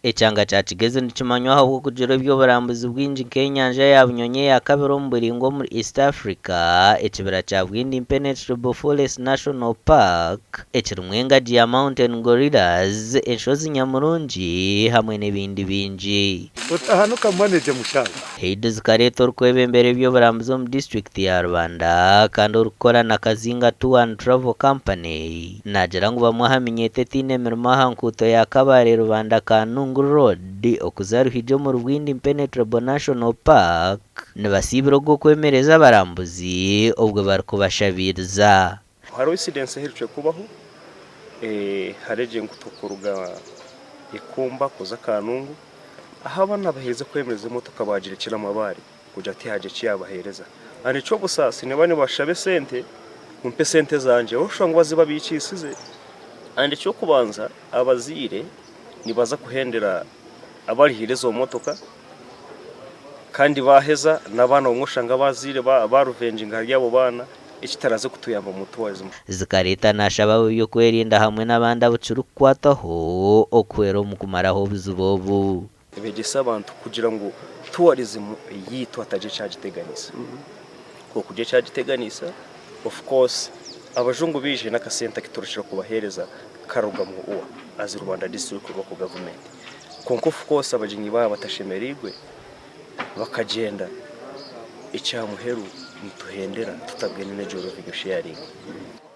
Ekyanga kya Kigezi nikimanywa ahabw'okugira eby'oburambuzi bwingi nk'enyanja ya Bunyonyi eya kabiri omu buraingwa omuri East Africa, ekibira kya Bwindi Impenetrable Forest National Park ekirimu engagi ya Mountain Gorillas, enshozi nyamurungi hamwe n'ebindi bingi. Heidi Zikareeta orikwebembera eby'oburambuzi omu disiturikiti ya Rubanda kandi orikukora na Kazinga Tour and Travel Company naagira ngu bamwe aha minyeeto etaine mirimo aha nkuuto ya Kabale Rubanda Kanungu Road okuza Ruhija omuri Bwindi Impenetrable National Park nibasiibira ogw'okwemereza abarambuzi obwo barikubashabiiriza. Hariho incidents eherukire kubaho hariho egyo enguuto kuruga Ikumba kuza Kanungu ahu abaana baherize kwemereza emotoka bagirekire amabaare kugira tihagira ekiyabahereza and ekyobusaasi nibaba nibashaba esente ngu mpa esente zangye oshusha ngu bazibabikiisize and ekyokubanza abazaire nibaza kuhendera abarihiire ezo motoka kandi baaheza n'abaana obumwe oshanga abazaire baruvenginga ahari abo baana ekitaraze kutuyamba omu tourism. Zikareeta naashaba ab'eby'okwerinda hamwe n'abandi abu kirikukwataho okuhwera omu kumaraho obuzibu obu. Beegyese abantu kugira ngu tourism yaitu hatagira ekyagiteganisa. Okugira ekyagiteganisa of course abajungu baija haine akasente aku turikukira kubaheereza karuga mu UWA as Rubanda district local government. Kwonka of course abagyenyi baaba batashemereirwe bakagyenda, ekya muheru nituhendera tutabwine n'egyo revenue sharing.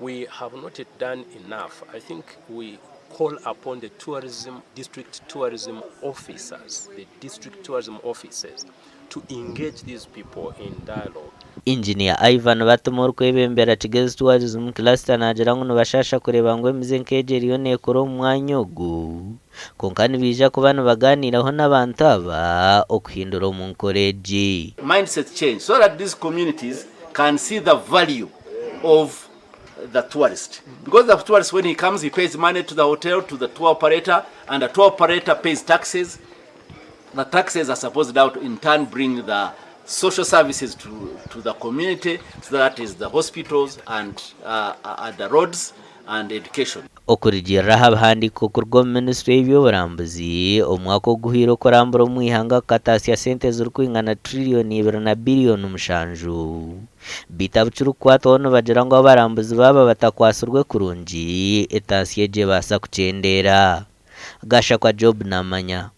We have not yet done enough, I think we call upon the tourism, district tourism officers, the district tourism offices to engage these people in dialogue. Engineer Ivan Batuma orikwebembera Kigezi Tourism Cluster naagira ngu nibashaasha kureeba ngu emize nk'egi eriyo neekura omu mwanya ogu kwonka nibaija kuba nibagaaniiraho n'abantu aba okuhindura omu nkora egi. Mindset change so that these communities can see the value of the tourist because the tourist when he comes he pays money to the hotel to the tour operator and the tour operator pays taxes the taxes are supposed now to in turn bring the social services to, to the community so that is the hospitals and uh, uh, the roads and education. Okurugiirira aha bihandiiko kuruga omu minisitule y'eby'oburambuzi, omwaka oguhweire okurambura omu ihanga kukataasya sente ezirikwingana tiriyoni ibiri na biriyoni mushanju. Beitu abu kirikukwatwaho nibagira ngu abarambuzi baaba batakwatsirwe kurungi, etaasya egyo ebaasa kukyendeera. Gashakwa Job Namanya.